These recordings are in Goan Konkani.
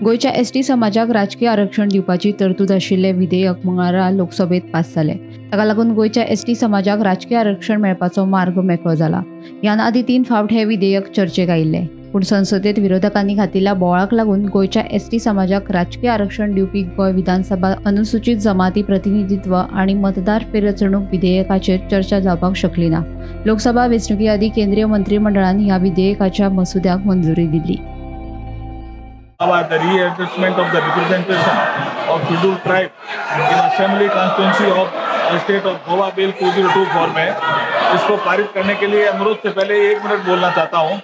गोंयच्या एसटी समाजाक राजकीय आरक्षण दिवपाची तरतूद आशिल्लें विधेयक मंगळारा लोकसभेत पास जालें. ताका लागून गोंयच्या एसटी समाजाक राजकीय आरक्षण मेळपाचो मार्ग मेकळो जाला. ह्यान आदीं 3 फावट हें विधेयक चर्चेक आयिल्लें, पूण संसदेत विरोधकांनी घातिल्ल्या बोवाळाक लागून गोंयच्या एसटी समाजाक राजकीय आरक्षण दिवपी गोंय विधानसभा अनुसूचित जमाती प्रतिनिधित्व आनी मतदार फेररचणूक विधेयकाचेर चर्चा जावपाक शकली ना. लोकसभा वेंचणुके आदीं केंद्रीय मंत्रिमंडळान ह्या विधेयकाच्या मसुद्याक मंजुरी दिली. The readjustment of the representation of scheduled tribe in assembly constituency of the state of Goa Bill 2024 में इसको पारित करने के लिए अनुरोध से पहले 1 मिनट बोलना चाहता हूं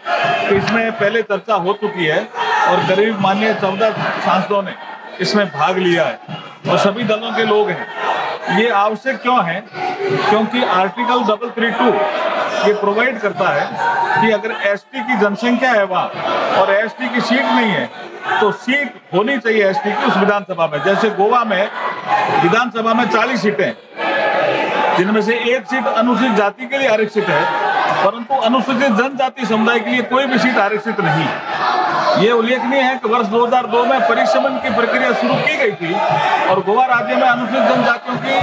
कि इसमें पहले चर्चा हो चुकी है और करीब माननीय 14 सांसदों ने इसमें भाग लिया है और सभी दलों के लोग हैं। ये आवश्यक क्यों है? क्योंकि आर्टिकल 332 ये प्रोवाइड करता है कि अगर एसटी की जनसंख्या है वहाँ और एसटी की सीट नहीं है तो सीट होनी चाहिए एसटी की उस विधानसभा में। जैसे गोवा में विधानसभा में 40 सीटें, जिनमें से 1 सीट अनुसूचित जाति के लिए आरक्षित है, परंतु अनुसूचित जनजाति समुदाय के लिए कोई भी सीट आरक्षित नहीं है। ये उल्लेखनीय है कि वर्ष 2002 में परिसीमन की प्रक्रिया शुरू की गई थी और गोवा राज्य में अनुसूचित जनजातियों की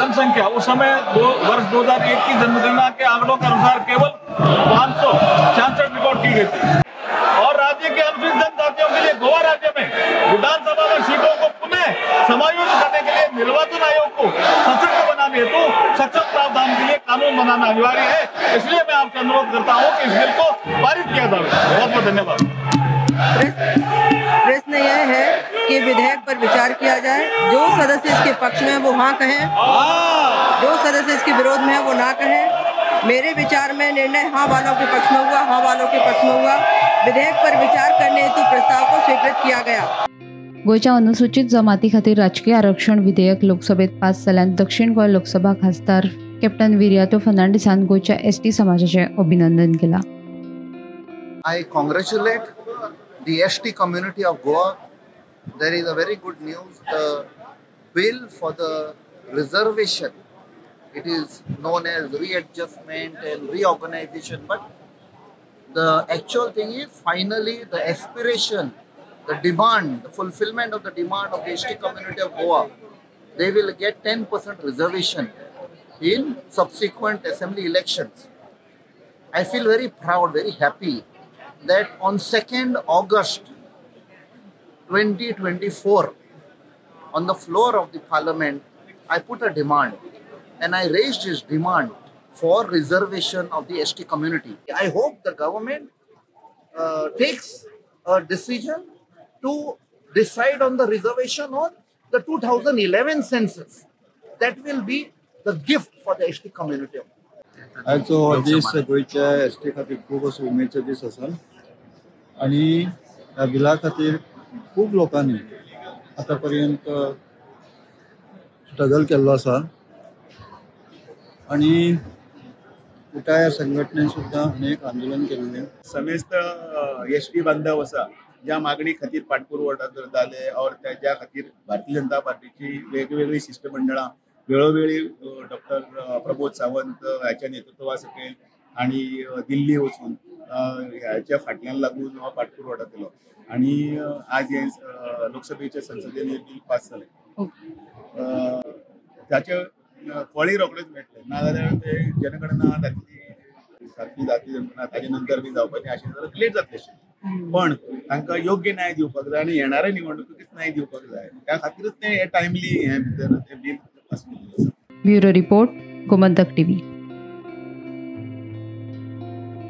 जनसंख्या उस समय वर्ष 2001 की जनगणना के आंकड़ों के अनुसार केवल 566 रिकॉर्ड की गई थी और राज्य के अनुसूचित जनजातियों के लिए गोवा राज्य में विधानसभा में सीटों को पुनः समायोजित करने के लिए निर्वाचन आयोग को सशक्त बनाने हेतु सक्षम प्रावधान के लिए कानून बनाना अनिवार्य है। इसलिए मैं आपसे अनुरोध करता हूं कि इस बिल को पारित किया जाए। बहुत बहुत धन्यवाद। प्रश्न यह है कि विधेयक पर विचार किया जाए। जो सदस्य इसके पक्ष में है वो हाँ कहें, जो सदस्य इसके विरोध में है वो ना कहें। मेरे विचार में निर्णय हाँ वालों के पक्ष में हुआ, हाँ वालों के पक्ष में हुआ। विधेयक पर विचार करने हेतु प्रस्ताव को स्वीकृत किया गया। गोंयच्या अनुसूचित जमाती खातीर राजकीय आरक्षण विधेयक लोकसभेत पास जाल्यान दक्षिण गोंय लोकसभा खासदार कॅप्टन विरियातो फर्नांडीसान गोंयच्या एसटी समाजाचें अभिनंदन केलां. I congratulate the ST community of Goa. There is a very good news. The bill for the reservation, it is known as readjustment and reorganization, but the actual thing is finally the aspiration, the demand, the fulfillment of the demand of the ST community of Goa, they will get 10% reservation in subsequent assembly elections. I feel very proud, very happy that on 2nd August 2024, on the floor of the parliament, I put a demand and I raised this demand for reservation of the ST community. I hope the government takes a decision to decide on the reservation on the 2011 census. That will be the gift for the ST community. आयचो हो दीस गोंयच्या एस टी खातीर खूब असो उमेदचो दीस आसा आनी ह्या बिला खातीर खूब लोकांनी आतां पर्यंत स्ट्रगल केल्लो आसा आनी कुटाय संघटनेन सुद्दां अनेक आंदोलन केल्लें. समेस्त एस टी बांधव आसा ज्या मागणी खातीर पाठपुरवठा करताले और ज्या खातीर भारतीय जनता पार्टीची वेगवेगळी शिष्टमंडळां वेळोवेळी डॉक्टर प्रबोध सावंत ह्याच्या नेतृत्वा सकयल आणि दिल्ली वचून ह्याच्या फाटल्यान लागून हो पाठपुरवठा केलो आणि आज हे लोकसभेच्या संसदेन बिल पास जालें. ताचे फळी रोखडेच मेळटलें, नाजाल्यार ते जनगणना जातली सारकी जातली जनगणना ताजे नंतर बी जावपाचें आशिल्लें जाल्यार लेट जातलें आशिल्लें, पण तांकां योग्य न्याय दिवपाक जाय आनी येणाऱ्या निवडणुकीत न्याय दिवपाक जाय, त्या खातीरच ते हे टायमली हे भितर ते bill bureau report, Gomantak TV.